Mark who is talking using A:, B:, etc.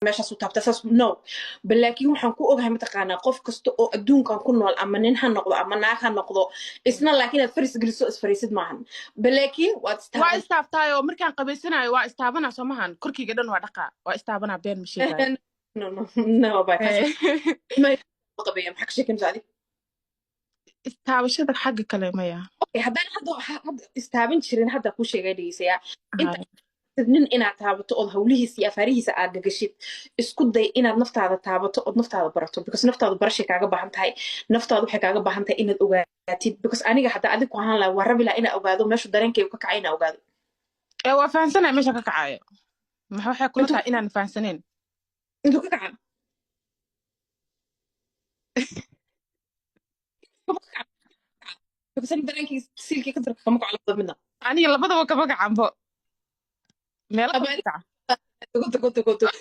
A: Meeshaas u taabta saas, no. Bal laakiin waxaan ku ogahay, mataqaanaa, qof kasta oo adduunkan ku nool, ama nin ha noqdo ama naag ha noqdo, isna laakiin aad faris geliso isfariisid maahan. Bal laakiin waad
B: Waa
A: istaaban.
B: Istaabtaayo markaan qabaysanayo waa istaabanaa, soo mahan? Korkeyga dhan waa dhaqaa, waa istaabanaa, been ma sheegaayo.
A: No, no, no, bye. Kaas ma qabaya. Maxaa ka sheekanaysaa adig?
B: Istaabashada xagga kale maya.
A: Okay, haddaan hadda istaaban jirin, hadda kuu sheegay, dhegeysayaa, inta nin inaad taabato ood hawlihiisa iyo afaarihiisa aad gagashid, isku day inaad naftaada taabato ood naftaada barato, because naftaadu barashay kaaga baahan tahay. Naftaadu waxay kaaga baahan tahay inaad ogaatid, because aniga hadda adig ku ahaan lahaa, waa rabi lahaa inaa ogaado meeshu dareenkaygu ka kacay, inaa ogaado.
B: Ee, waa fahansanaya meesha ka kacayo. Maxa waxay kula tahay inaan fahansaneen?
A: Intuu ka kaca. Kama kaca, because aniga dareenkayga siilkii ka darka kama kaco labada midna.
B: Aniga labadaba kama kacanbo, meelo
A: Ama
B: kama kaca.
A: Tago, tago, tago, tago.